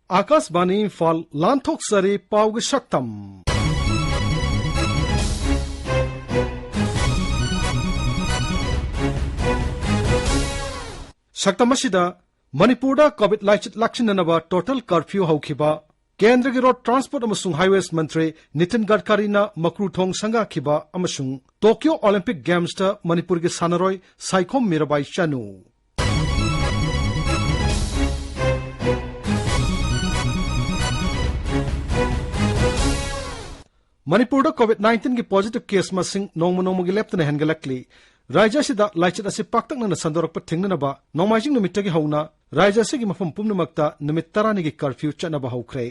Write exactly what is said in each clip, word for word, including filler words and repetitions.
ꯑꯥꯀꯥꯁꯕꯥꯅꯤ ꯏꯝꯐꯥꯜ, ꯂꯥꯟꯊꯣꯛꯆꯔꯤ ꯄꯥꯎꯒꯤ ꯁꯛꯇꯝ꯫ ꯁꯛꯇꯝ ꯑꯁꯤꯗ ꯃꯅꯤꯄꯨꯔꯗ ꯀꯣꯚꯤꯗ ꯂꯥꯏꯆꯠ ꯂꯥꯛꯁꯤꯟꯅꯅꯕ ꯇꯣꯇꯦꯜ ꯀꯔꯐ꯭ꯌꯨ ꯍꯧꯈꯤꯕ, ꯀꯦꯟꯗ꯭ꯔꯒꯤ ꯔꯣꯗ ꯇ꯭ꯔꯥꯟꯁꯄꯣꯔꯠ ꯑꯃꯁꯨꯡ ꯍꯥꯏꯋꯦꯁ ꯃꯟꯇ꯭ꯔꯤ ꯅꯤꯇꯤꯟ ꯒꯗꯀꯥꯔꯤꯅ ꯃꯀ꯭ꯔꯨ ꯊꯣꯡ ꯁꯪꯒꯥꯈꯤꯕ ꯑꯃꯁꯨꯡ ꯇꯣꯀ꯭ꯌꯣ ꯑꯣꯂꯤꯝꯄꯤꯛ ꯒꯦꯝꯁꯇ ꯃꯅꯤꯄꯨꯔꯒꯤ ꯁꯥꯟꯅꯔꯣꯏ ꯁꯥꯏꯈꯣꯝ ꯃꯤꯔꯥꯕꯥꯏ ꯆꯅꯨ꯫ ꯃꯅꯤꯄꯨꯔꯗ ꯀꯣꯚꯤꯗ ꯅꯥꯏꯟꯇꯤꯟꯒꯤ ꯄꯣꯖꯤꯇꯤꯚ ꯀꯦꯁ ꯃꯁꯤꯡ ꯅꯣꯡꯃ ꯅꯣꯡꯃꯒꯤ ꯂꯦꯞꯇꯅ ꯍꯦꯟꯒꯠꯂꯛꯂꯤ꯫ ꯔꯥꯖ꯭ꯌ ꯑꯁꯤꯗ ꯂꯥꯏꯆꯠ ꯑꯁꯤ ꯄꯥꯛꯇꯛꯅꯅ ꯁꯟꯗꯣꯔꯛꯄ ꯊꯤꯡꯅꯅꯕ ꯅꯣꯡꯃꯥꯏꯖꯤꯡ ꯅꯨꯃꯤꯠꯇꯒꯤ ꯍꯧꯅ ꯔꯥꯖ꯭ꯌ ꯑꯁꯤꯒꯤ ꯃꯐꯝ ꯄꯨꯝꯅꯃꯛꯇ ꯅꯨꯃꯤꯠ ꯇꯔꯥꯅꯤꯒꯤ ꯀꯔꯐ꯭ꯌꯨ ꯆꯠꯅꯕ ꯍꯧꯈ꯭ꯔꯦ꯫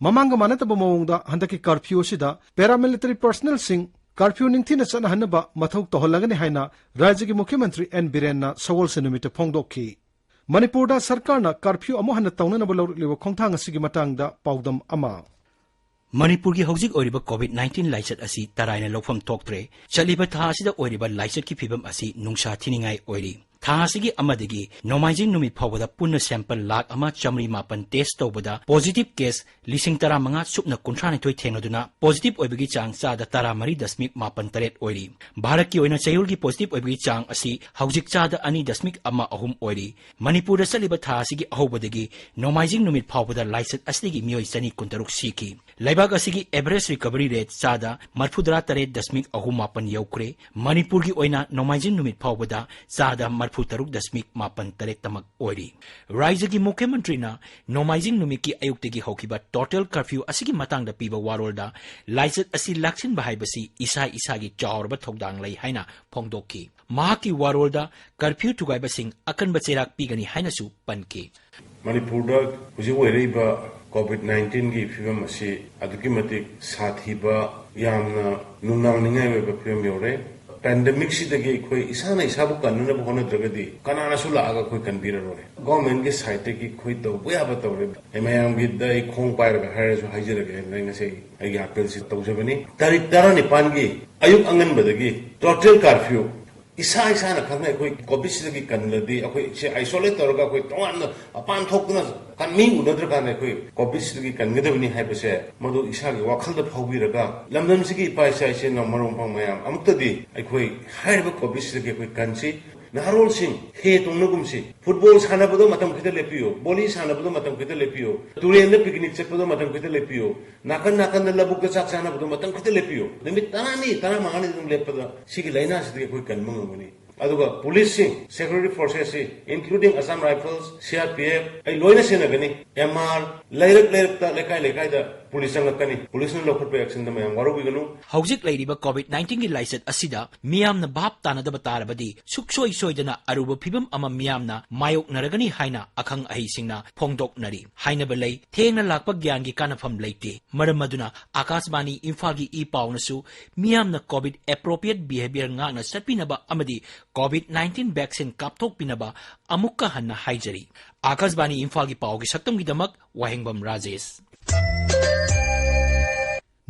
ꯃꯃꯥꯡꯒ ꯃꯥꯟꯅꯗꯕ ꯃꯑꯣꯡꯗ ꯍꯟꯗꯛꯀꯤ ꯀꯔꯐ꯭ꯌꯨ ꯑꯁꯤꯗ ꯄꯦꯔꯥꯃꯤꯂꯤꯇꯔꯤ ꯄꯔꯁꯅꯦꯜꯁꯤꯡ ꯀꯔꯐ꯭ꯌꯨ ꯅꯤꯡꯊꯤꯅ ꯆꯠꯅꯍꯟꯅꯕ ꯃꯊꯧ ꯇꯧꯍꯜꯂꯒꯅꯤ ꯍꯥꯏꯅ ꯔꯥꯖ꯭ꯌꯒꯤ ꯃꯨꯈ꯭ꯌ ꯃꯟꯇ꯭ꯔꯤ ꯑꯦꯟ ꯕꯤꯔꯦꯟꯅ ꯁꯒꯣꯜꯁꯦꯟ ꯅꯨꯃꯤꯠꯇ ꯐꯣꯡꯗꯣꯛꯈꯤ꯫ ꯃꯅꯤꯄꯨꯔꯗ ꯁꯔꯀꯥꯔꯅ ꯀꯔꯐ꯭ꯌꯨ ꯑꯃꯨꯛ ꯍꯟꯅ ꯇꯧꯅꯅꯕ ꯂꯧꯔꯛꯂꯤꯕ ꯈꯣꯡꯊꯥꯡ ꯑꯁꯤꯒꯤ ꯃꯇꯥꯡꯗ ꯄꯥꯎꯗꯝ ꯑꯃ꯫ ꯃꯅꯤꯄꯨꯔꯒꯤ ꯍꯧꯖꯤꯛ ꯑꯣꯏꯔꯤꯕ ꯀꯣꯚꯤꯗ ꯅꯥꯏꯟꯇꯤꯟ ꯂꯥꯏꯆꯠ ꯑꯁꯤ ꯇꯔꯥꯏꯅ ꯂꯧꯐꯝ ꯊꯣꯛꯇ꯭ꯔꯦ꯫ ꯆꯠꯂꯤꯕ ꯊꯥ ꯑꯁꯤꯗ ꯑꯣꯏꯔꯤꯕ ꯂꯥꯏꯆꯠꯀꯤ ꯐꯤꯕꯝ ꯑꯁꯤ ꯅꯨꯡꯁꯥ ꯊꯤꯅꯤꯡꯉꯥꯏ ꯑꯣꯏꯔꯤ꯫ ꯊꯥ ꯑꯁꯤꯒꯤ ꯑꯃꯗꯒꯤ ꯅꯣꯡꯃꯥꯏꯖꯤꯡ ꯅꯨꯃꯤꯠ ꯐꯥꯎꯕꯗ ꯄꯨꯟꯅ ꯁꯦꯝꯄꯜ ꯂꯥꯈ ꯑꯃ ꯆꯥꯃꯔꯤ ꯃꯥꯄꯟ ꯇꯦꯁ ꯇꯧꯕꯗ ꯄꯣꯖꯤꯇꯤꯚ ꯀꯦꯁ ꯂꯤꯁꯤꯡ ꯇꯔꯥꯃꯉꯥ ꯁꯨꯞꯅ ꯀꯨꯟꯊ꯭ꯔꯥꯅꯤꯊꯣꯏ ꯊꯦꯡꯅꯗꯨꯅ ꯄꯣꯖꯤꯇꯤꯚ ꯑꯣꯏꯕꯒꯤ ꯆꯥꯡ ꯆꯥꯗ ꯇꯔꯥꯃꯔꯤ ꯗꯁꯃꯤꯛ ꯃꯥꯄꯟ ꯇꯔꯦꯠ ꯑꯣꯏꯔꯤ꯫ ꯚꯥꯔꯠꯀꯤ ꯑꯣꯏꯅ ꯆꯌꯣꯜꯒꯤ ꯄꯣꯖꯤꯇꯤꯚ ꯑꯣꯏꯕꯒꯤ ꯆꯥꯡ ꯑꯁꯤ ꯍꯧꯖꯤꯛ ꯆꯥꯗ ꯑꯅꯤ ꯗꯁꯃꯤꯛ ꯑꯃ ꯑꯍꯨꯝ ꯑꯣꯏꯔꯤ꯫ ꯃꯅꯤꯄꯨꯔꯗ ꯆꯠꯂꯤꯕ ꯊꯥ ꯑꯁꯤꯒꯤ ꯑꯍꯧꯕꯗꯒꯤ ꯅꯣꯡꯃꯥꯏꯖꯤꯡ ꯅꯨꯃꯤꯠ ꯐꯥꯎꯕꯗ ꯂꯥꯏꯆꯠ ꯑꯁꯤꯗꯒꯤ ꯃꯤꯑꯣꯏ ꯆꯅꯤ ꯀꯨꯟꯇꯔꯨꯛ ꯁꯤꯈꯤ꯫ ꯂꯩꯕꯥꯛ ꯑꯁꯤꯒꯤ ꯑꯦꯚꯔꯦꯖ ꯔꯤꯀꯚꯔꯤ ꯔꯦꯠ ꯆꯥꯗ ꯃꯔꯤꯐꯨꯇꯔꯥ ꯇꯔꯦꯠ ꯗꯁꯃꯤꯛ ꯑꯍꯨꯝ ꯃꯥꯄꯟ ꯌꯧꯈ꯭ꯔꯦ꯫ ꯃꯅꯤꯄꯨꯔꯒꯤ ꯑꯣꯏꯅ ꯅꯣꯡꯃꯥꯏꯖꯤꯡ ꯅꯨꯃꯤꯠ ꯐꯥꯎꯕꯗ ꯆꯥꯗ ꯃꯔꯤꯐꯨꯇꯔꯨꯛ ꯗꯁꯃꯤꯛ ꯃꯥꯄꯟ ꯇꯔꯦꯠꯇꯃꯛ ꯑꯣꯏꯔꯤ꯫ ꯔꯥꯖ꯭ꯌꯒꯤ ꯃꯨꯈ꯭ꯌ ꯃꯟꯇ꯭ꯔꯤꯅ ꯅꯣꯡꯃꯥꯏꯖꯤꯡ ꯅꯨꯃꯤꯠꯀꯤ ꯑꯌꯨꯛꯇꯒꯤ ꯍꯧꯈꯤꯕ ꯇꯣꯇꯦꯜ ꯀꯔꯐ꯭ꯌꯨ ꯑꯁꯤꯒꯤ ꯃꯇꯥꯡꯗ ꯄꯤꯕ ꯋꯥꯔꯣꯜꯗ ꯂꯥꯏꯆꯠ ꯑꯁꯤ ꯂꯥꯛꯁꯤꯟꯕ ꯍꯥꯏꯕꯁꯤ ꯏꯁꯥ ꯏꯁꯥꯒꯤ ꯆꯥꯎꯔꯕ ꯊꯧꯗꯥꯡ ꯂꯩ ꯍꯥꯏꯅ ꯐꯣꯡꯗꯣꯛꯈꯤ꯫ ꯃꯍꯥꯛꯀꯤ ꯋꯥꯔꯣꯜꯗ ꯀꯔꯐ꯭ꯌꯨ ꯊꯨꯒꯥꯏꯕꯁꯤꯡ ꯑꯀꯟꯕ ꯆꯩꯔꯥꯛ ꯄꯤꯒꯅꯤ ꯍꯥꯏꯅꯁꯨ ꯄꯟꯈꯤ꯫ ꯃꯅꯤꯄꯨꯔꯗ ꯍꯧꯖꯤꯛ ꯑꯣꯏꯔꯛꯏꯕ ꯀꯣꯚꯤꯗ ꯅꯥꯏꯟꯇꯤꯟꯒꯤ ꯐꯤꯕꯝ ꯑꯁꯤ ꯑꯗꯨꯛꯀꯤ ꯃꯇꯤꯛ ꯁꯥꯊꯤꯕ, ꯌꯥꯝꯅ ꯅꯨꯡꯅꯥꯡꯅꯤꯡꯉꯥꯏ ꯑꯣꯏꯕ ꯐꯤꯕꯝ ꯌꯧꯔꯦ꯫ ꯄꯦꯟꯗꯦꯃꯤꯛꯁꯤꯗꯒꯤ ꯑꯩꯈꯣꯏ ꯏꯁꯥꯅ ꯏꯁꯥꯕꯨ ꯀꯟꯅꯅꯕ ꯍꯣꯠꯅꯗ꯭ꯔꯒꯗꯤ ꯀꯅꯥꯅꯁꯨ ꯂꯥꯛꯑꯒ ꯑꯩꯈꯣꯏ ꯀꯟꯕꯤꯔꯔꯣꯏ꯫ ꯒꯣꯔꯃꯦꯟꯒꯤ ꯁꯥꯏꯠꯇꯒꯤ ꯑꯩꯈꯣꯏ ꯇꯧꯕ ꯌꯥꯕ ꯇꯧꯔꯦ꯫ ꯑꯩ ꯃꯌꯥꯝꯒꯤꯗ ꯑꯩ ꯈꯣꯡ ꯄꯥꯏꯔꯒ ꯍꯥꯏꯔꯁꯨ ꯍꯥꯏꯖꯔꯒꯦ ꯍꯥꯏꯅ ꯑꯩ ꯉꯁꯤ ꯑꯩꯒꯤ ꯑꯥꯄꯤꯜꯁꯤ ꯇꯧꯖꯕꯅꯤ꯫ ꯇꯥꯔꯤꯛ ꯇꯔꯥꯅꯤꯄꯥꯟꯒꯤ ꯑꯌꯨꯛ ꯑꯉꯟꯕꯗꯒꯤ ꯇꯣꯇꯦꯜ ꯀꯥꯔꯐ꯭ꯌꯨ ꯏꯁꯥ ꯏꯁꯥꯅ ꯈꯪꯅ ꯑꯩꯈꯣꯏ ꯀꯣꯚꯤꯗꯁꯤꯗꯒꯤ ꯀꯟꯂꯗꯤ, ꯑꯩꯈꯣꯏ ꯁꯦ ꯑꯥꯏꯁꯣꯂꯦꯠ ꯇꯧꯔꯒ ꯑꯩꯈꯣꯏ ꯇꯣꯉꯥꯟꯅ ꯃꯄꯥꯟ ꯊꯣꯛꯇꯅ ꯀꯟ-, ꯃꯤ ꯎꯅꯗ꯭ꯔꯀꯥꯟꯗ ꯑꯩꯈꯣꯏ ꯀꯣꯚꯤꯗꯁꯤꯗꯒꯤ ꯀꯟꯒꯗꯕꯅꯤ ꯍꯥꯏꯕꯁꯦ ꯃꯗꯨ ꯏꯁꯥꯒꯤ ꯋꯥꯈꯜꯗ ꯐꯥꯎꯕꯤꯔꯒ, ꯂꯝꯗꯝꯁꯤꯒꯤ ꯏꯄꯥ ꯏꯆꯥ ꯏꯆꯤꯟ ꯏꯅꯥꯎ ꯃꯔꯨꯞ ꯃꯄꯥꯡ ꯃꯌꯥꯝ, ꯑꯃꯨꯛꯇꯗꯤ ꯑꯩꯈꯣꯏ ꯍꯥꯏꯔꯤꯕ ꯀꯣꯚꯤꯗꯁꯤꯗꯒꯤ ꯑꯩꯈꯣꯏ ꯀꯟꯁꯤ꯫ ꯅꯍꯥꯔꯣꯜꯁꯤꯡ, ꯍꯦ ꯇꯣꯡꯅꯒꯨꯝꯁꯤ꯫ ꯐꯨꯠꯕꯣꯜ ꯁꯥꯟꯅꯕꯗꯣ ꯃꯇꯝ ꯈꯤꯇ ꯂꯦꯞꯄꯤꯌꯨ, ꯚꯣꯂꯤ ꯁꯥꯟꯅꯕꯗꯣ ꯃꯇꯝ ꯈꯤꯇ ꯂꯦꯞꯄꯤꯌꯨ, ꯇꯨꯔꯦꯟꯗ ꯄꯤꯛꯅꯤꯛ ꯆꯠꯄꯗꯣ ꯃꯇꯝ ꯈꯤꯇ ꯂꯦꯞꯄꯤꯌꯨ, ꯅꯥꯀꯟ ꯅꯥꯀꯟꯗ ꯂꯧꯕꯨꯛꯇ ꯆꯥꯛ ꯆꯥꯅꯕꯗꯣ ꯃꯇꯝ ꯈꯤꯇ ꯂꯦꯞꯄꯤꯌꯨ꯫ ꯅꯨꯃꯤꯠ ꯇꯔꯥꯅꯤ, ꯇꯔꯥꯃꯉꯥꯅꯤ ꯑꯗꯨꯝ ꯂꯦꯞꯄꯗ ꯁꯤꯒꯤ ꯂꯥꯏꯅꯥꯁꯤꯗꯒꯤ ꯑꯩꯈꯣꯏ ꯀꯟꯕ ꯉꯝꯒꯅꯤ꯫ ꯑꯗꯨꯒ ꯄꯨꯂꯤꯁꯁꯤꯡ, ꯁꯦꯀ꯭ꯌꯨꯔꯤꯇꯤ ꯐꯣꯔꯁꯦꯁꯁꯤ, including Assam Rifles, C R P F, ꯑꯩ ꯂꯣꯏꯅ ꯁꯦꯟꯅꯒꯅꯤ꯫ ꯑꯦꯝ ꯑꯥꯔ, ꯂꯩꯔꯛ ꯂꯩꯔꯛꯇ, ꯂꯩꯀꯥꯏ ꯂꯩꯀꯥꯏꯗ ꯄꯨꯂꯤꯁ ꯆꯪꯂꯛꯀꯅꯤ꯫ ꯄꯨꯂꯤꯁꯅ ꯂꯧꯈꯠꯄ ꯑꯦꯛꯁꯟꯗ ꯃꯌꯥꯝ ꯋꯥꯔꯧꯕꯤꯒꯅꯨ꯫ ꯍꯧꯖꯤꯛ ꯂꯩꯔꯤꯕ ꯀꯣꯚꯤꯗ ꯅꯥꯏꯟꯇꯤꯟꯒꯤ ꯂꯥꯏꯆꯠ ꯑꯁꯤꯗ ꯃꯤꯌꯥꯝꯅ ꯚꯥꯞ ꯇꯥꯅꯗꯕ ꯇꯥꯔꯕꯗꯤ, ꯁꯨꯛꯁꯣꯏ ꯁꯣꯏꯗꯅ ꯑꯔꯨꯕ ꯐꯤꯚꯝ ꯑꯃ ꯃꯤꯌꯥꯝꯅ ꯃꯥꯌꯣꯛꯅꯔꯒꯅꯤ ꯍꯥꯏꯅ ꯑꯈꯪ ꯑꯍꯩꯁꯤꯡꯅ ꯐꯣꯡꯗꯣꯛꯅꯔꯤ꯫ ꯍꯥꯏꯅꯕ ꯂꯩ, "ꯊꯦꯡꯅ ꯂꯥꯛꯄ ꯒ꯭ꯌꯥꯟꯒꯤ ꯀꯥꯟꯅꯐꯝ ꯂꯩꯇꯦ"꯫ ꯃꯔꯝ ꯑꯗꯨꯅ ꯑꯥꯀꯥꯁꯕꯥꯅꯤ ꯏꯝꯐꯥꯜꯒꯤ ꯏ ꯄꯥꯎꯅꯁꯨ ꯃꯤꯌꯥꯝꯅ ꯀꯣꯚꯤꯗ appropriate behaviour ꯉꯥꯛꯅ ꯆꯠꯄꯤꯅꯕ ꯑꯃꯗꯤ ꯀꯣꯚꯤꯗ ꯅꯥꯏꯟꯇꯤꯟ ꯚꯦꯛꯁꯤꯟ ꯀꯥꯞꯊꯣꯛꯄꯤꯅꯕ ꯑꯃꯨꯛꯀ ꯍꯟꯅ ꯍꯥꯏꯖꯔꯤ꯫ ꯑꯥꯀꯥꯁꯕꯥꯅꯤ ꯏꯝꯐꯥꯜꯒꯤ ꯄꯥꯎꯒꯤ ꯁꯛꯇꯝꯒꯤꯗꯃꯛ ꯋꯥꯍꯦꯡꯕꯝ ꯔꯥꯖꯦꯁ꯫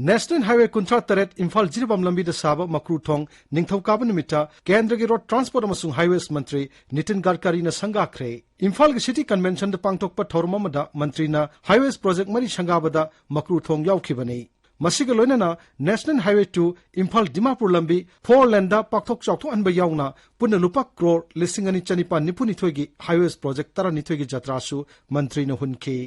ꯅꯦꯁꯅꯦꯜ ꯍꯥꯏꯋꯦ ꯀꯨꯟꯊ꯭ꯔꯥ ꯇꯔꯦꯠ ꯏꯝꯐꯥꯜ ꯖꯤꯔꯤꯕꯥꯝ ꯂꯝꯕꯤꯗ ꯁꯥꯕ ꯃꯀ꯭ꯔꯨ ꯊꯣꯡ ꯅꯤꯡꯊꯧꯀꯥꯕ ꯅꯨꯃꯤꯠꯇ ꯀꯦꯟꯗ꯭ꯔꯒꯤ ꯔꯣꯗ ꯇ꯭ꯔꯥꯟꯁꯄꯣꯔꯠ ꯑꯃꯁꯨꯡ ꯍꯥꯏꯋꯦꯁ ꯃꯟꯇ꯭ꯔꯤ ꯅꯤꯇꯤꯟ ꯒꯗꯀꯥꯔꯤꯅ ꯁꯪꯒꯥꯈ꯭ꯔꯦ꯫ ꯏꯝꯐꯥꯜꯒꯤ ꯁꯤꯇꯤ ꯀꯟꯚꯦꯟꯁꯟꯗ ꯄꯥꯡꯊꯣꯛꯄ ꯊꯧꯔꯝ ꯑꯃꯗ ꯃꯟꯇ꯭ꯔꯤꯅ ꯍꯥꯏꯋꯦꯁ ꯄ꯭ꯔꯣꯖꯦꯛ ꯃꯔꯤ ꯁꯪꯒꯥꯕꯗ ꯃꯀ꯭ꯔꯨ ꯊꯣꯡ ꯌꯥꯎꯈꯤꯕꯅꯤ꯫ ꯃꯁꯤꯒ ꯂꯣꯏꯅꯅ national highway two Imphal Dimapur ꯂꯝꯕꯤ ꯐꯣꯔ ꯂꯦꯟꯗ ꯄꯥꯛꯊꯣꯛ ꯆꯥꯎꯊꯣꯛꯍꯟꯕ ꯌꯥꯎꯅ ꯄꯨꯟꯅ ꯂꯨꯄꯥ ꯀ꯭ꯔꯣꯔ ꯂꯤꯁꯤꯡ ꯑꯅꯤ ꯆꯅꯤꯄꯥꯟ ꯅꯤꯐꯨ ꯅꯤꯊꯣꯏꯒꯤ ꯍꯥꯏꯋꯦꯁ ꯄ꯭ꯔꯣꯖꯦꯛ ꯇꯔꯥꯅꯤꯊꯣꯏꯒꯤ ꯖꯇ꯭ꯔꯥꯁꯨ ꯃꯟꯇ꯭ꯔꯤꯅ ꯍꯨꯟꯈꯤ꯫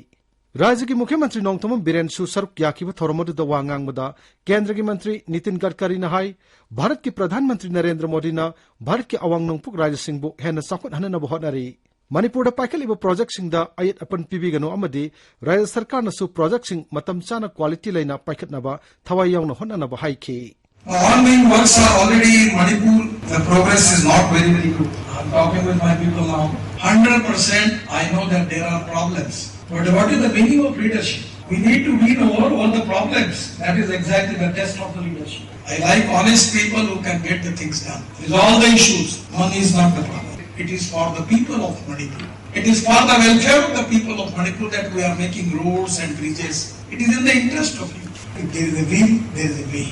ꯔꯥꯖ꯭ꯌꯒꯤ ꯃꯨꯈ꯭ꯌ ꯃꯟꯇ꯭ꯔꯤ ꯅꯣꯡꯊꯣꯝꯕꯝ ꯕꯤꯔꯦꯟꯁꯨ ꯁꯔꯨꯛ ꯌꯥꯈꯤꯕ ꯊꯧꯔꯝ ꯑꯗꯨꯗ ꯋꯥ ꯉꯥꯡꯕꯗ ꯀꯦꯟꯗ꯭ꯔꯒꯤ ꯃꯟꯇ꯭ꯔꯤ ꯅꯤꯇꯤꯟ ꯒꯗꯀꯥꯔꯤꯅ ꯍꯥꯏ, ꯚꯥꯔꯠꯀꯤ ꯄ꯭ꯔꯙꯥꯟ ꯃꯟꯇ꯭ꯔꯤ ꯅꯔꯦꯟꯗ꯭ꯔ ꯃꯣꯗꯤꯅ ꯚꯥꯔꯠꯀꯤ ꯑꯋꯥꯡ ꯅꯣꯡꯄꯣꯛ ꯔꯥꯖ꯭ꯌꯁꯤꯡꯕꯨ ꯍꯦꯟꯅ ꯆꯥꯎꯈꯠꯍꯟꯅꯅꯕ ꯍꯣꯠꯅꯔꯤ꯫ ꯃꯅꯤꯄꯨꯔꯗ ꯄꯥꯏꯈꯠꯂꯤꯕ ꯄ꯭ꯔꯣꯖꯦꯛꯁꯤꯡꯗ ꯑꯌꯦꯠ ꯑꯄꯟ ꯄꯤꯕꯤꯒꯅꯨ ꯑꯃꯗꯤ ꯔꯥꯖ꯭ꯌ ꯁꯔꯀꯥꯔꯅꯁꯨ ꯄ꯭ꯔꯣꯖꯦꯛꯁꯤꯡ ꯃꯇꯝ ꯆꯥꯅ ꯀ꯭ꯋꯥꯂꯤꯇꯤ ꯂꯩꯅ ꯄꯥꯏꯈꯠꯅꯕ ꯊꯋꯥꯏ ꯌꯥꯎꯅ ꯍꯣꯠꯅꯅꯕ ꯍꯥꯏꯈꯤ꯫ Ongoing works are already in Manipur. The progress is not very, very good. I'm talking with my people now. Hundred percent, I know that there are problems. But what is the meaning of leadership? We need to win over all the problems. That is exactly the test of the leadership. I like honest people who can get the things done. With all the issues, money is not the problem. It is for the people of Manipur. It is for the welfare of the people of Manipur that we are making roads and bridges. It is in the interest of you. If there is a will, there is a way.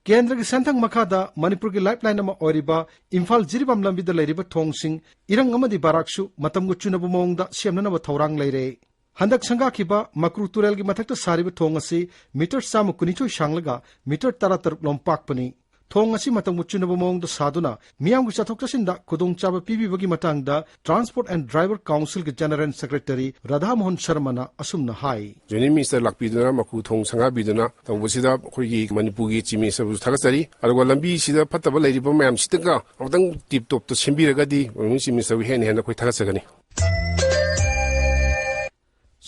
ꯀꯦꯟꯗ꯭ꯔꯒꯤ ꯁꯦꯟꯊꯪ ꯃꯈꯥꯗ ꯃꯅꯤꯄꯨꯔꯒꯤ ꯂꯥꯏꯐꯂꯥꯏꯟ ꯑꯃ ꯑꯣꯏꯔꯤꯕ ꯏꯝꯐꯥꯜ ꯖꯤꯔꯤꯕꯥꯝ ꯂꯝꯕꯤꯗ ꯂꯩꯔꯤꯕ ꯊꯣꯡꯁꯤꯡ ꯏꯔꯪ ꯑꯃꯗꯤ ꯕꯥꯔꯥꯛꯁꯨ ꯃꯇꯝꯒ ꯆꯨꯅꯕ ꯃꯑꯣꯡꯗ ꯁꯦꯝꯅꯅꯕ ꯊꯧꯔꯥꯡ ꯂꯩꯔꯦ꯫ ꯍꯟꯗꯛ ꯁꯪꯒꯥꯈꯤꯕ ꯃꯀ꯭ꯔꯨ ꯇꯨꯔꯦꯜꯒꯤ ꯃꯊꯛꯇ ꯁꯥꯔꯤꯕ ꯊꯣꯡ ꯑꯁꯤ ꯃꯤꯇꯔ ꯆꯥꯝꯃ ꯀꯨꯟꯅꯤꯊꯣꯏ ꯁꯥꯡꯂꯒ ꯃꯤꯇꯔ ꯇꯔꯥꯇꯔꯨꯛ ꯂꯣꯝ ꯄꯥꯛꯄꯅꯤ꯫ ꯊꯣꯡ ꯑꯁꯤ ꯃꯇꯝꯒ ꯆꯨꯅꯕ ꯃꯑꯣꯡꯗ ꯁꯥꯗꯨꯅ ꯃꯤꯌꯥꯝꯒꯤ ꯆꯠꯊꯣꯛ ꯆꯠꯁꯤꯟꯗ ꯈꯨꯗꯣꯡꯆꯥꯕ ꯄꯤꯕꯤꯕꯒꯤ ꯃꯇꯥꯡꯗ Transport and Driver Councilꯒꯤ General Secretary Radhamohan ꯁꯔꯃꯅ ꯑꯁꯨꯝꯅ ꯍꯥꯏ꯫ ꯌꯨꯅꯤꯌꯟ ꯃꯤꯅꯤꯁꯇꯔ ꯂꯥꯛꯄꯤꯗꯨꯅ ꯃꯀ꯭ꯔꯨ ꯊꯣꯡ ꯁꯪꯒꯥꯕꯤꯗꯨꯅ ꯇꯧꯕꯁꯤꯗ ꯑꯩꯈꯣꯏꯒꯤ ꯃꯅꯤꯄꯨꯔꯒꯤ ꯆꯤꯐ ꯃꯤꯅꯤꯁꯇꯔꯕꯨꯁꯨ ꯊꯥꯒꯠꯆꯔꯤ꯫ ꯑꯗꯨꯒ ꯂꯝꯕꯤꯁꯤꯗ ꯐꯠꯇꯕ ꯂꯩꯔꯤꯕ ꯃꯌꯥꯝꯁꯤꯇꯪꯒ ꯑꯃꯨꯛꯇꯪ ꯇꯤꯞ ꯇꯣꯞꯇ ꯁꯦꯝꯕꯤꯔꯒꯗꯤ ꯃꯅꯤꯄꯨꯔꯒꯤ ꯆꯤꯐ ꯃꯤꯅꯤꯁꯇꯔꯕꯨ ꯍꯦꯟꯅ ꯍꯦꯟꯅ ꯑꯩꯈꯣꯏ ꯊꯥꯒꯠꯆꯒꯅꯤ꯫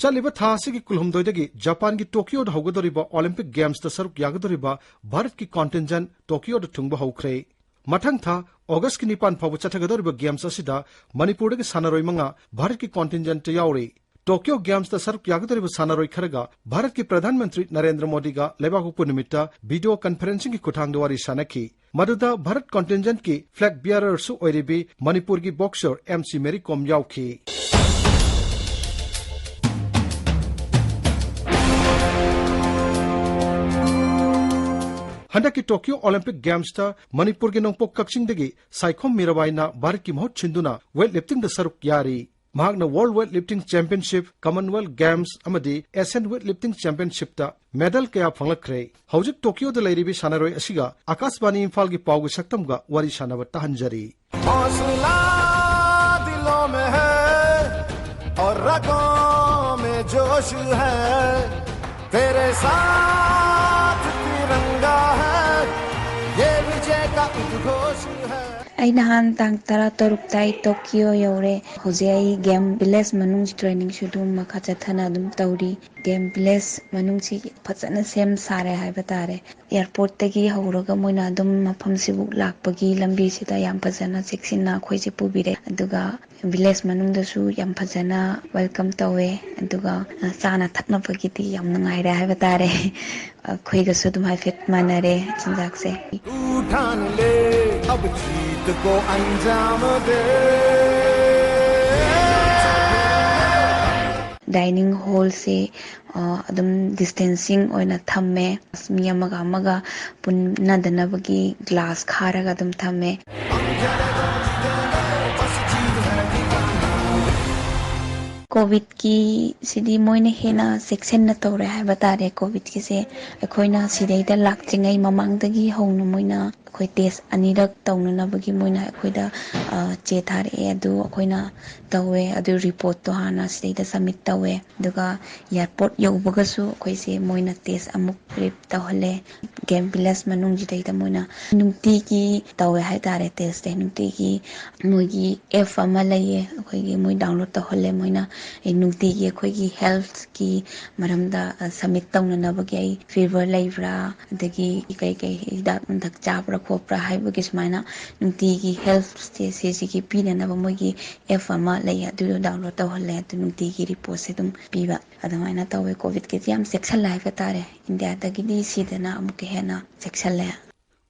ꯆꯠꯂꯤꯕ ꯊꯥ ꯑꯁꯤꯒꯤ ꯀꯨꯟꯍꯨꯝꯗꯣꯏꯗꯒꯤ ꯖꯄꯥꯟꯒꯤ ꯇꯣꯀꯤꯌꯣꯗ ꯍꯧꯒꯗꯧꯔꯤꯕ ꯑꯣꯂꯤꯝꯄꯤꯛ ꯒꯦꯝꯁꯇ ꯁꯔꯨꯛ ꯌꯥꯒꯗꯧꯔꯤꯕ ꯚꯥꯔꯠꯀꯤ ꯀꯣꯟꯇꯤꯟꯖꯦꯟꯠ ꯇꯣꯀꯤꯌꯣꯗ ꯊꯨꯡꯕ ꯍꯧꯈ꯭ꯔꯦ꯫ ꯃꯊꯪ ꯊꯥ ꯑꯣꯒꯁꯀꯤ ꯅꯤꯄꯥꯟ ꯐꯥꯎꯕ ꯆꯠꯊꯒꯗꯧꯔꯤꯕ ꯒꯦꯝꯁ ꯑꯁꯤꯗ ꯃꯅꯤꯄꯨꯔꯗꯒꯤ ꯁꯥꯟꯅꯔꯣꯏ ꯃꯉꯥ ꯚꯥꯔꯠꯀꯤ ꯀꯣꯟꯇꯤꯟꯖꯦꯟꯠꯇ ꯌꯥꯎꯔꯤ꯫ ꯇꯣꯀꯤꯌꯣ ꯒꯦꯝꯁꯇ ꯁꯔꯨꯛ ꯌꯥꯒꯗꯧꯔꯤꯕ ꯁꯥꯟꯅꯔꯣꯏ ꯈꯔꯒ ꯚꯥꯔꯠꯀꯤ ꯄ꯭ꯔꯙꯥꯟ ꯃꯟꯇ꯭ꯔꯤ ꯅꯔꯦꯟꯗ꯭ꯔ ꯃꯣꯗꯤꯒ ꯂꯩꯕꯥꯛꯄꯣꯛꯄ ꯅꯨꯃꯤꯠꯇ ꯚꯤꯗꯤꯑꯣ ꯀꯟꯐꯔꯦꯟꯁꯤꯡꯒꯤ ꯈꯨꯠꯊꯥꯡꯗ ꯋꯥꯔꯤ ꯁꯥꯅꯈꯤ꯫ ꯃꯗꯨꯗ ꯚꯥꯔꯠ ꯀꯣꯟꯇꯤꯟꯖꯦꯟꯠꯀꯤ ꯐ꯭ꯂꯦꯒ ꯕꯤꯌꯔꯔꯁꯨ ꯑꯣꯏꯔꯤꯕꯤ ꯃꯅꯤꯄꯨꯔꯒꯤ ꯕꯣꯛꯁꯔ ꯑꯦꯝ ꯁꯤ ꯃꯦꯔꯤ ꯀꯣꯝ ꯌꯥꯎꯈꯤ꯫ ꯍꯟꯗꯛꯀꯤ ꯇꯣꯀꯤꯌꯣ ꯑꯣꯂꯤꯝꯄꯤꯛ ꯒꯦꯝꯁꯇ ꯃꯅꯤꯄꯨꯔꯒꯤ ꯅꯣꯡꯄꯣꯛ ꯀꯛꯆꯤꯡꯗꯒꯤ ꯁꯥꯏꯈꯣꯝ ꯃꯤꯔꯥꯕꯥꯏꯅ ꯚꯥꯔꯠꯀꯤ ꯃꯍꯨꯠ ꯁꯤꯟꯗꯨꯅ ꯋꯦꯠ ꯂꯤꯐꯇꯤꯡꯗ ꯁꯔꯨꯛ ꯌꯥꯔꯤ꯫ ꯃꯍꯥꯛꯅ world weight lifting championship, commonwealth games ꯑꯃꯗꯤ ꯑꯦꯁꯤꯌꯥꯟ ꯋꯦꯠ ꯂꯤꯐꯇꯤꯡ ꯆꯦꯝꯄꯤꯌꯟꯁꯤꯞꯇ ꯃꯦꯗꯜ ꯀꯌꯥ ꯐꯪꯂꯛꯈ꯭ꯔꯦ꯫ ꯍꯧꯖꯤꯛ ꯇꯣꯀꯤꯌꯣꯗ ꯂꯩꯔꯤꯕꯤ ꯁꯥꯟꯅꯔꯣꯏ ꯑꯁꯤꯒ ꯑꯀꯥꯁꯕꯥꯅꯤ ꯏꯝꯐꯥꯜꯒꯤ ꯄꯥꯎꯒꯤ ꯁꯛꯇꯝꯒ ꯋꯥꯔꯤ ꯁꯥꯟꯅꯕ ꯇꯥꯍꯟꯖꯔꯤ꯫ हौसला दिलों में है और रगों में जोश है, तेरे साथ तिरंगा है, ये विजय का उद्घोष है। ꯑꯩ ꯅꯍꯥꯟ ꯇꯥꯡ ꯇꯔꯥꯇꯔꯨꯛꯇ ꯑꯩ ꯇꯣꯀꯤꯌꯣ ꯌꯧꯔꯦ꯫ ꯍꯧꯖꯤꯛ ꯑꯩ ꯒꯦꯝ ꯚꯤꯂꯦꯖ ꯃꯅꯨꯡ ꯇ꯭ꯔꯦꯅꯤꯡꯁꯨ ꯑꯗꯨꯝ ꯃꯈꯥ ꯆꯠꯊꯅ ꯑꯗꯨꯝ ꯇꯧꯔꯤ꯫ ꯒꯦꯝ ꯚꯤꯂꯦꯖ ꯃꯅꯨꯡꯁꯤ ꯐꯖꯅ ꯁꯦꯝ ꯁꯥꯔꯦ ꯍꯥꯏꯕ ꯇꯥꯔꯦ꯫ ꯑꯦꯌꯥꯔꯄꯣꯔꯠꯇꯒꯤ ꯍꯧꯔꯒ ꯃꯣꯏꯅ ꯑꯗꯨꯝ ꯃꯐꯝꯁꯤꯕꯨ ꯂꯥꯛꯄꯒꯤ ꯂꯝꯕꯤꯁꯤꯗ ꯌꯥꯝ ꯐꯖꯅ ꯆꯦꯛꯁꯤꯟꯅ ꯑꯩꯈꯣꯏꯁꯦ ꯄꯨꯕꯤꯔꯦ꯫ ꯑꯗꯨꯒ ꯚꯤꯂꯦꯖ ꯃꯅꯨꯡꯗꯁꯨ ꯌꯥꯝ ꯐꯖꯅ ꯋꯦꯜꯀꯝ ꯇꯧꯋꯦ꯫ ꯑꯗꯨꯒ, ꯑ, ꯆꯥꯅ ꯊꯛꯅꯕꯒꯤꯗꯤ ꯌꯥꯝ ꯅꯨꯡꯉꯥꯏꯔꯦ ꯍꯥꯏꯕ ꯇꯥꯔꯦ꯫ ꯑꯩꯈꯣꯏꯒꯁꯨ ꯑꯗꯨꯝ ꯍꯥꯏꯐꯦꯠ ꯃꯥꯟꯅꯔꯦ ꯆꯤꯟꯖꯥꯛꯁꯦ꯫ तू ठान ले, अब जीत को अंजाम दे। ꯗꯥꯏꯅꯤꯡ ꯍꯣꯜꯁꯦ ꯑ, ꯑꯗꯨꯝ ꯗꯤꯁꯇꯦꯟꯁꯤꯡ ꯑꯣꯏꯅ ꯊꯝꯃꯦ꯫ ꯃꯤ ꯑꯃꯒ ꯑꯃꯒ ꯄꯨꯟꯅꯗꯅꯕꯒꯤ ꯒ꯭ꯂꯥꯁ ꯈꯥꯔꯒ ꯑꯗꯨꯝ ꯊꯝꯃꯦ꯫ ꯀꯣꯚꯤꯗꯀꯤ ꯁꯤꯗꯤ ꯃꯣꯏꯅ ꯍꯦꯟꯅ ꯆꯦꯛꯁꯤꯟꯅ ꯇꯧꯔꯦ ꯍꯥꯏꯕ ꯇꯥꯔꯦ꯫ ꯀꯣꯚꯤꯗꯀꯤꯁꯦ ꯑꯩꯈꯣꯏꯅ ꯁꯤꯗꯩꯗ ꯂꯥꯛꯇ꯭ꯔꯤꯉꯩ ꯃꯃꯥꯡꯗꯒꯤ ꯍꯧꯅ ꯃꯣꯏꯅ ꯑꯩꯈꯣꯏ ꯇꯦꯁ ꯑꯅꯤꯔꯛ ꯇꯧꯅꯅꯕꯒꯤ ꯃꯣꯏꯅ ꯑꯩꯈꯣꯏꯗ ꯑ, ꯆꯦ ꯊꯥꯔꯛꯑꯦ꯫ ꯑꯗꯨ ꯑꯩꯈꯣꯏꯅ ꯇꯧꯋꯦ꯫ ꯑꯗꯨ ꯔꯤꯄꯣꯔꯠꯇꯣ ꯍꯥꯟꯅ ꯁꯤꯗꯩꯗ ꯁꯕꯃꯤꯠ ꯇꯧꯋꯦ꯫ ꯑꯗꯨꯒ ꯑꯦꯌꯥꯔꯄꯣꯔꯠ ꯌꯧꯕꯒꯁꯨ ꯑꯩꯈꯣꯏꯁꯦ ꯃꯣꯏꯅ ꯇꯦꯁ ꯑꯃꯨꯛ ꯔꯤꯞ ꯇꯧꯍꯜꯂꯦ꯫ ꯒꯦꯝ ꯚꯤꯂꯦꯖ ꯃꯅꯨꯡꯁꯤꯗꯩꯗ ꯃꯣꯏꯅ ꯅꯨꯡꯇꯤꯒꯤ ꯇꯧꯋꯦ ꯍꯥꯏꯇꯥꯔꯦ꯫ ꯇꯦꯁꯁꯦ ꯅꯨꯡꯇꯤꯒꯤ ꯃꯣꯏꯒꯤ ꯑꯦꯞ ꯑꯃ ꯂꯩꯌꯦ, ꯑꯩꯈꯣꯏꯒꯤ ꯃꯣꯏ ꯗꯥꯎꯟꯂꯣꯗ ꯇꯧꯍꯜꯂꯦ ꯃꯣꯏꯅ꯫ ꯑꯩ ꯅꯨꯡꯇꯤꯒꯤ ꯑꯩꯈꯣꯏꯒꯤ ꯍꯦꯜꯊꯀꯤ ꯃꯔꯝꯗ ꯁꯕꯃꯤꯠ ꯇꯧꯅꯅꯕꯒꯤ, ꯑꯩ ꯐꯤꯚꯔ ꯂꯩꯕ꯭ꯔꯥ, ꯑꯗꯒꯤ ꯀꯩ ꯀꯩ ꯍꯤꯗꯥꯛ ꯅꯨꯡꯗꯛ ꯆꯥꯕ꯭ꯔꯥ ꯈꯣꯠꯄ꯭ꯔꯥ ꯍꯥꯏꯕꯒꯤ ꯁꯨꯃꯥꯏꯅ ꯅꯨꯡꯇꯤꯒꯤ ꯍꯦꯜꯊꯁꯦ ꯁꯤꯁꯤꯒꯤ ꯄꯤꯅꯅꯕ ꯃꯣꯏꯒꯤ ꯑꯦꯞ ꯑꯃ ꯂꯩ, ꯑꯗꯨꯗꯣ ꯗꯥꯎꯟꯂꯣꯗ ꯇꯧꯍꯜꯂꯦ꯫ ꯑꯗꯨ ꯅꯨꯡꯇꯤꯒꯤ ꯔꯤꯄꯣꯔꯠꯁꯦ ꯑꯗꯨꯝ ꯄꯤꯕ ꯑꯗꯨꯃꯥꯏꯅ ꯇꯧꯋꯦ꯫ ꯀꯣꯚꯤꯗꯀꯤꯗꯤ ꯌꯥꯝ ꯆꯦꯛꯁꯤꯜꯂꯦ ꯍꯥꯏꯕ ꯇꯥꯔꯦ꯫ ꯏꯟꯗꯤꯌꯥꯗꯒꯤꯗꯤ ꯁꯤꯗꯅ ꯑꯃꯨꯛꯀ ꯍꯦꯟꯅ ꯆꯦꯛꯁꯤꯜꯂꯦ꯫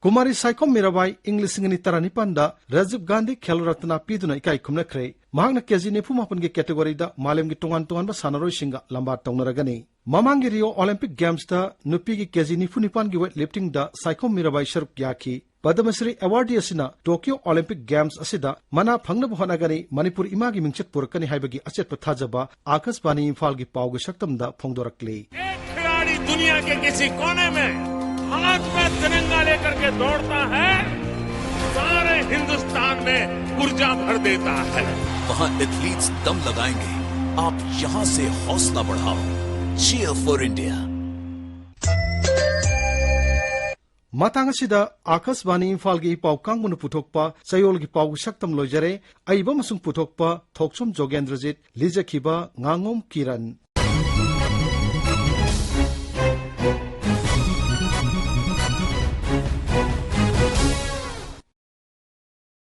ꯀꯨꯃꯥꯔꯤ ꯁꯥꯏꯈꯣꯝ ꯃꯤꯔꯥꯕꯥꯏ ꯏꯪ ꯂꯤꯁꯤꯡ ꯑꯅꯤ ꯇꯔꯥꯅꯤꯄꯥꯟꯗ ꯔꯥꯖꯤꯕ ꯒꯥꯟꯙꯤ ꯈꯦꯜ ꯔꯠꯅꯥ ꯄꯤꯗꯨꯅ ꯏꯀꯥꯏ ꯈꯨꯝꯅꯈ꯭ꯔꯦ꯫ ꯃꯍꯥꯛꯅ ꯀꯦꯖꯤ ꯅꯤꯐꯨ ꯃꯥꯄꯟꯒꯤ ꯀꯦꯇꯦꯒꯣꯔꯤꯗ ꯃꯥꯂꯦꯝꯒꯤ ꯇꯣꯉꯥꯟ ꯇꯣꯉꯥꯟꯕ ꯁꯥꯟꯅꯔꯣꯏꯁꯤꯡꯒ ꯂꯝꯕꯥ ꯇꯧꯅꯔꯒꯅꯤ꯫ ꯃꯃꯥꯡꯒꯤ ꯔꯤꯑꯣ ꯑꯣꯂꯤꯝꯄꯤꯛ ꯒꯦꯝꯁꯇ ꯅꯨꯄꯤꯒꯤ ꯀꯦꯖꯤ ꯅꯤꯐꯨ ꯅꯤꯄꯥꯟꯒꯤ ꯋꯦꯠ ꯂꯤꯐꯇꯤꯡꯗ ꯁꯥꯏꯈꯣꯝ ꯃꯤꯔꯥꯕꯥꯏ ꯁꯔꯨꯛ ꯌꯥꯈꯤ꯫ ꯄꯗꯃꯁ꯭ꯔꯤ ꯑꯦꯋꯥꯔꯗꯤ ꯑꯁꯤꯅ ꯇꯣꯀꯤꯌꯣ ꯑꯣꯂꯤꯝꯄꯤꯛ ꯒꯦꯝꯁ ꯑꯁꯤꯗ ꯃꯅꯥ ꯐꯪꯅꯕ ꯍꯣꯠꯅꯒꯅꯤ, ꯃꯅꯤꯄꯨꯔ ꯏꯃꯥꯒꯤ ꯃꯤꯡꯆꯠ ꯄꯨꯔꯛꯀꯅꯤ ꯍꯥꯏꯕꯒꯤ ꯑꯆꯦꯠꯄ ꯊꯥꯖꯕ ꯑꯥꯀꯥꯁꯕꯥꯅꯤ ꯏꯝꯐꯥꯜꯒꯤ ꯄꯥꯎꯒꯤ ꯁꯛꯇꯝꯗ ꯐꯣꯡꯗꯣꯔꯛꯂꯤ꯫ एक खिलाड़ी दुनिया के किसी कोने में हाथ में तिरंगा लेकर के दौड़ता है, सारे हिंदुस्तान में ऊर्जा भर देता है। वहां एथलीट्स दम लगाएंगे, आप यहां से हौसला बढ़ाओ। Cheer for India। ꯃꯇꯥꯡ ꯑꯁꯤꯗ ꯑꯥꯀꯥꯁꯕꯥꯅꯤ ꯏꯝꯐꯥꯜꯒꯤ ꯄꯥꯎ ꯀꯥꯡꯕꯨꯅ ꯄꯨꯊꯣꯛꯄ ꯆꯌꯣꯜꯒꯤ ꯄꯥꯎꯒꯤ ꯁꯛꯇꯝ ꯂꯣꯏꯖꯔꯦ꯫ ꯑꯏꯕ ꯑꯃꯁꯨꯡ ꯄꯨꯊꯣꯛꯄ ꯊꯣꯛꯆꯣꯝ ꯖꯣꯒꯦꯟꯗ꯭ꯔꯖꯤꯠ, ꯂꯤꯖꯈꯤꯕ ꯉꯥꯉꯣꯝ ꯀꯤꯔꯟ꯫